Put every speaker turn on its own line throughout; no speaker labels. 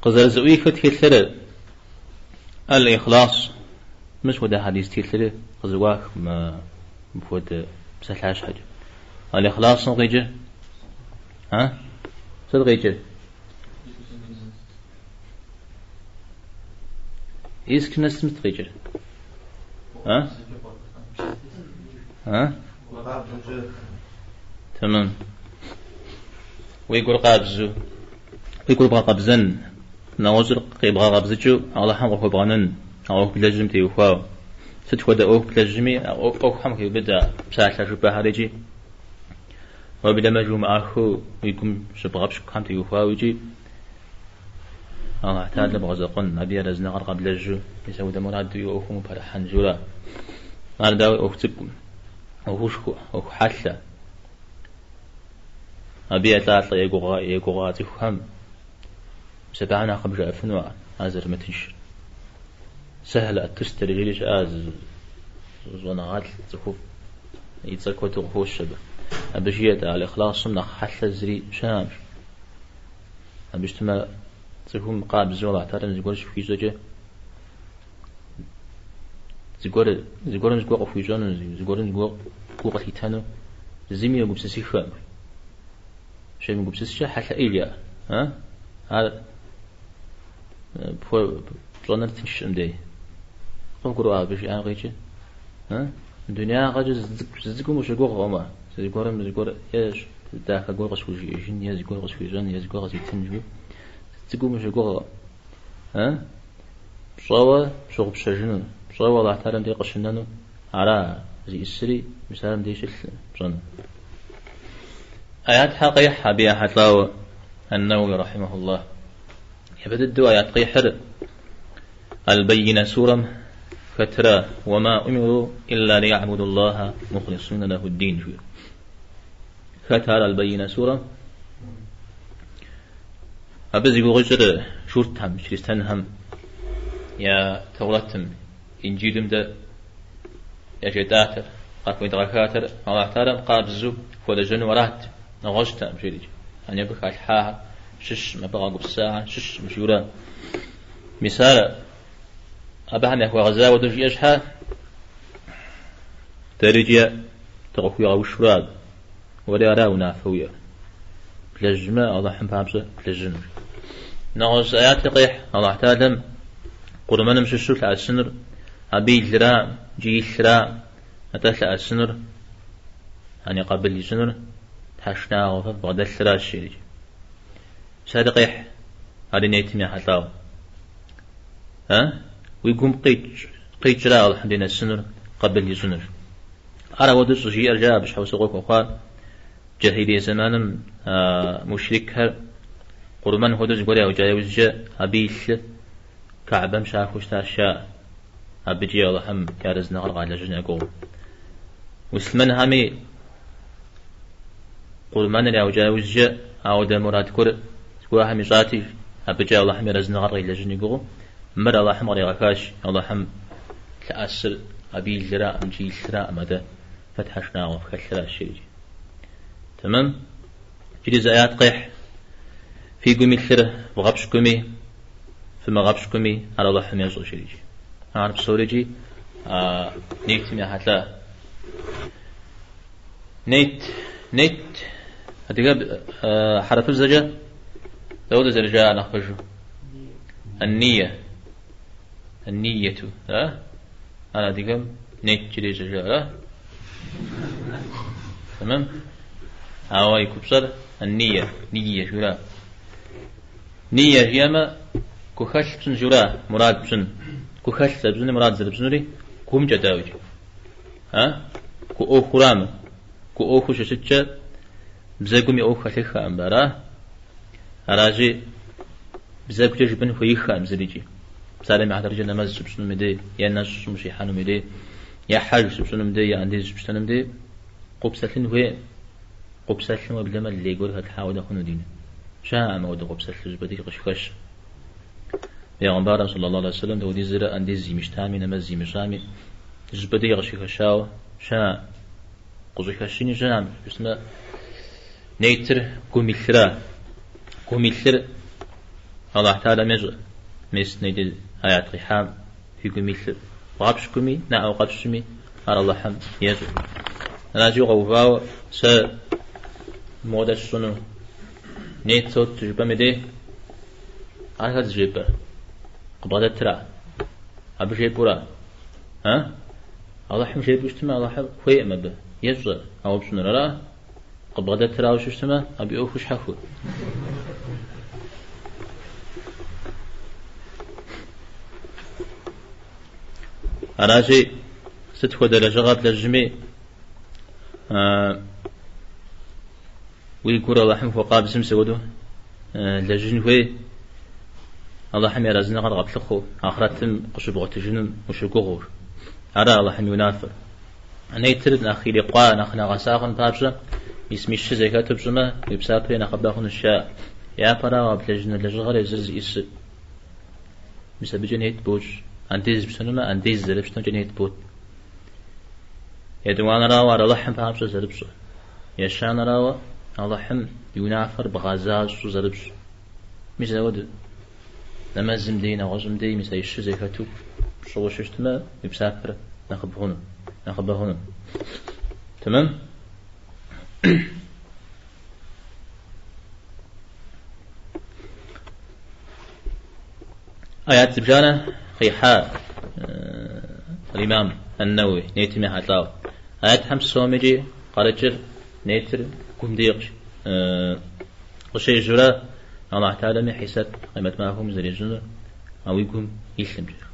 Къызэрызэӏуихыр тхылъыр Аль-Ихлас, мис хуэдэ хьэдис тхылъри къызэӏуах мыпхуэдэ псалъащхьэкӏэ. Аль-Ихласым къикӏыр? А? Сыт къикӏыр? Искренностым сыт къикӏыр? А? А? Тэмэм. Уи гур къабзэу, уи гур бгъэкъэбзэн, нэгъуэщӏыр къебгъэкъэбзыкӏыу Алыхьым къыхуэбгъэнэн а ӏуэху блэжьым теухуауэ. Сыт хуэдэ ӏуэху блэжьми, а ӏуэхухэм хеубыдэ псалъэ жыпӏэхэр икӏи уеблэмэ жумыӏэххэу уи гум щыбгъэпщкӏухэм теухуауэ икӏи Алыхь Тэхьэлэ бгъэзэкъуэн, абы и арэзыныгъэр къэблэжьу, мис апхуэдэ мураду уи ӏуэхум упэрыхьэн журэ. Ар дауи ӏуэху цӏыкӏум, ӏуэхушхуэ, ӏуэху хьэлъэ. Абы елӏалӏэ егугъуа цӏыхухэм мис абыхэм нэхъ къыбжаӏэфыну ар зэрымытыншыр. Сэхьл ат-Тустари жери щыӏа зы щӏэныгъэлӏ цӏыхуфӏ и цӏэр куэду къыхощ абы. Абы жиӏэт аль-Ихласым нэхъ хьэлъэ зыри щыӏэкъым. Абы щытмэ, цӏыхум къабзэу Алыхь Тэхьэлэм зыгуэр щыхуищӏэкӏэ, зыгуэр, зыгуэрым зыгуэр къыхуищӏэну, зыгуэрым зыгуэр гу къылъитэну зыми егупсысыххэкъым. Щемыгупсыскӏэ хьэлъэ ӏей жиӏэ. А? Ар пщӏэныр тыншкъым дей. Къывгурыӏуа абы жиӏам къикӏыр? А? Дунягъэкӏэ зы цӏыкӏум ущыгугъкъымэ, зыгуэрым зыгуэр е дахэ гуэр къысхужиӏэжын, е зыгуэр къысхуищӏэн, е зыгуэр къызитын жыпӏэу, зы цӏыкӏум ущыгугъкъым. А? Пщӏэуэ пщыгъупщэжыну, пщӏэуэ Алыхь Тэхьэлэм дей къыщынэну, ара зиӏысри, мис арам дей щылъ пщӏэну. Аятхэр къехь абы ехьэлӏауэ Ан-Нэуи рахьимэхуллах. Япэ дыдэу аят къихьыр Аль-Байинэ сурэм хэтра Уама умиру илля лиябудуллаха мухлисина лахуддин жиӏэу. Хэт ар Аль-Байинэ сурэм? Абы зи гугъу ищӏыр журтхэм, чристэнхэм я Таурэтым, Инджилым дэ яжетӏатэр, къахуедгъэхатэр Алыхь Тэхьэлэм къабзэу хуэлэжьэну арат, нэгъуэщӏтэкъым, жери. Яни абы халъхьахэр щыщкъым, абы къагупсысахэр щыщкъым, жиӏэурэ. Мис ар абыхэм яхуэгъэза хуэдэу жиӏэ щхьэ, дэрикӏи дыкъыхуигъэушурэ абы. Уэри ара унафэ уиӏэр. Блэжьмэ, Алыхьым папщӏэ блэжьыну. Нэгъуэщӏ аятри къехь Алыхь Тэхьэлэм къурмэным щыщу лъэӏэсынур абы илра икӏи илъра, атӏэ лъэӏэсынур, яни къабыл ищӏынур тхьэшынагъуэ фэ вбгъэдэлъращ, жери. Мис ари къехь, ари нетым ехьэлӏауэ. А? Уи гум къикӏ, къикӏра Алыхьым дей нэсынур, къабыл ищӏынур. Ар ауэдэу щӏыжиӏэр жаӏэ абы щхьэусыгъуэ хуэхъуар джахилие зэманым мушрикхэр къурмэн хуэдэу зыгуэр яукӏа иужькӏэ абы и лъы Каӏбэм щахуэу щытащ жаӏэ. Абыкӏи Алыхьым и арэзыныгъэр къалэжьын я гугъэу. Муслъымэнхэми къурмэныр яукӏа иужькӏэ ауэдэ мурад гуэр зыгуэрхэм ищӏати, абыкӏэ Алыхьым и арэзыныгъэр къилэжьын и гугъэу, мыр Алыхьым къригъэхащ, Алыхьым лъэӏэсыр абы илраӏым икӏи илъраӏым, атӏэ фэ тхьэшынагъуэ фхэлъращ, жери. Тэмэм? Иджыри зы аят къехь. Фи гум илъыр вгъэпщкӏуми, фымыгъэпщкӏуми, ар Алыхьым ещӏэ, жери. Ар псорикӏи нетым ехьэлӏа. Нет, нет, адыгэ хьэрыпыбзэкӏэ дауэ зэрыжаӏэр нэхъ пэжу? Ан-ния. Ан-ниету, а? Ар адыгэм нет жери щӏыжаӏэр, а? Тэмэм? Ауэ и купщӏэр ан-ния, ния жиӏэура. Ния жиӏэмэ, гухэлъ пщӏын жиӏэура, мурад пщӏын. Гухэлъ зэрыпщӏынури, мурад зэрыпщӏынури гумкӏэ дауикӏ. А? Гу ӏуэхурамэ. Гу ӏуэхуу щыщыткӏэ бзэгум и ӏуэху хэлъыххэкъым, ара? Аращи, бзэгукӏэ жыпӏэн хуеиххэкъым зырикӏи. Псалъэм и хьэтыркӏэ нэмэз щыпщӏынум и дей, е нэщӏым ущихьэнум и дей, е хьэж щыпщӏынум дей, е андез щыпщтэнум дей, къопсэлъын хуейкъым. Къопсэлъым уеблэмэ лей гуэр хэтлъхьа хуэдэ хъуну дин. Щыӏэкъым ауэдэ къопсэлъ зыщӏыпӏэ дей къыщыхэщ. Бегъымбарым саллаллаху алейхи вассалам дауэдизрэ андез имыщтами, нэмэз имыщӏами, зыщӏыпӏэ дей къыщыхэщауэ щыӏэкъым. Къыщӏыхэщыни щыӏэкъым, жысӏэмэ, нетыр гум илъра. Гум илъыр. Аллахь Тэхьэлам ещӏэ, мис иджы аят къихьам фи гум илъыр. Бгъэпщкӏуми, наӏуэ къэпщӏми, ар Аллахьым ещӏэ. Аращи, укъэувауэ, сэ модэ сщӏыну нет сот жыпӏэм и дей, ар хэт зыжепӏэр? Къыбгъэдэтыра? Абы жепӏэура? А? Аллахьым жепӏэу щытмэ, Аллахьыр хуейкъым абы, ещӏэ ауэ пщӏынур, ара? Къыбгъэдэтырауэ щыщтмэ, абы и ӏуэхур щхьэхуэ. Аращи, сыт хуэдэ лэжьыгъэ блэжьми, уи гур Аллахьым хуэкъабзэм мис ауэдэу лэжьын хуей, Аллахьым и арэзыныгъэр къэплъыхъуэу, ахърэтым къыщыбгъуэтыжынум ущыгугъыу. Ара Аллахьым и унафэр. Нетыр нэхъ ирикъуа, нэхъ нэгъэса хъун папщӏэ, мис мы щы зэхэту пщӏымэ, уи псапэри нэхъыбэ хъунущ жаӏэ. Япэрауэ, блэжьыну лэжьыгъэр езыр зиӏысыр. Мис абыкӏэ нет бощӏ. Андез пщтэнумэ, андез зэрыпщтэнумкӏэ нет бот. Етӏуанэрауэ, ар Алыхьым папщӏэ зэрыпщӏыр. Ещанэрауэ, Алыхьым и унафэр бгъэзащӏэу зэрыпщӏ. Мис ауэдэу. Нэмэзым дей, нэгъуэщӏым дей, мис а щы зэхэту пщӏыуэ щыщтмэ, уи псапэр нэхъыбэ хъуну, нэхъыбэ хъуну. Тэмэм? Аят зыбжанэ къихьа имам Ан-Нэуи, нетым ехьэлӏауэ. Аятхэм псомикӏи къарыкӏыр нетыр гум дей къыщежьэурэ Аллахь Тэхьэлами хьисэп къемэт махуэм зэрищӏынур а уи гум илъымкӏэ.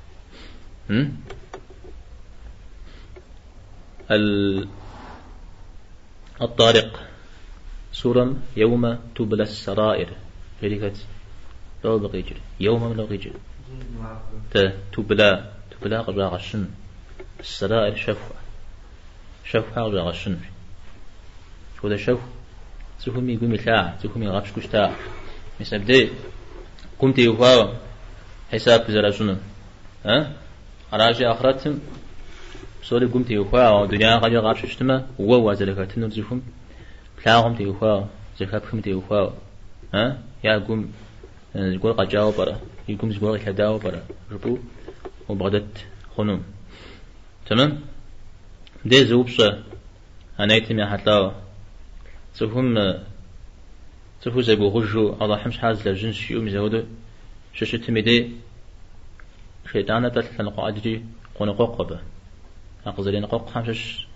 Ат-Тарикъ сурэм Еумэ тублэ ссараир жери хэт? Лӏо абы къикӏыр? Еумэм лӏо къикӏыр? Тэ тубла, тубла къыщӏагъэщын. Ссараир щэху. Щэхухэр къыщӏагъэщын. Хуэдэ щэху цӏыхум и гум илъа, цӏыхум игъэпщкӏуу щыта. Мис абдей гум теухуауэ хьисап зэращӏынур. Аращи, ахърэтым псори гум теухуауэ, дунягъэкӏэ къапщу щытмэ, уэ уазэрыхэтынур цӏыхум плъагъум теухуауэ, зэхэпхым теухуауэ. Я гум зыгуэр къэкӏауэ пӏэрэ, и гум зыгуэр къилъэдауэ пӏэрэ, жыпӏэу убгъэдэт хъуну. Тэмэм? Мыбдеж зы упщӏэ а нетым ехьэлӏауэ. Цӏыхум цӏыхур зэгугъужу Аллахьым щхьа злэжьынщ жиӏэу мис ауэдэу щыщытым и дей шейтӏаныр тӏэ лъэныкъуэ ӏэджэкӏи къоныкъуэкъу абы. А къызэреныкъуэкъухэм щыщ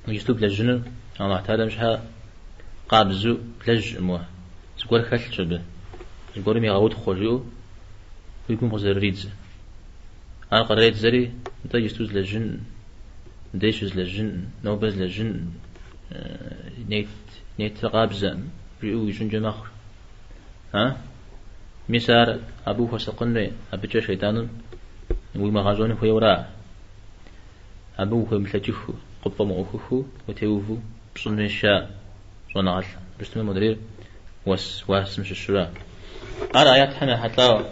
иджысту блэжьынур Аллахь Тэхьэлам щхьа къабзэу блэжькъым уэ. Зыгуэр хэлъщ абы. Зыгуэрым егъэутхъуэ жиӏэу уи гум къызэрыридзэ. Ар къредзэри, нтӏэ иджысту злэжьын, мыбдеж щызлэжьын, нобэ злэжьын, нет, нетыр къабзэкъым, жиӏэу уищӏынкӏэ мэхъу. А? Мис ар абы ухуэсакъын хуей, абыкӏэ шейтӏаным уимыгъэщӏэн хуейуэра? Абы ухуемыплъэкӏыхыу, къыпфӏэмыӏуэхухыу утеуву пщӏын хуейщ, жаӏэ щӏэныгъэлӏ. Абы щытмэ модрейр уэс уасым щыщура? Ар аятхэм ехьэлӏауэ.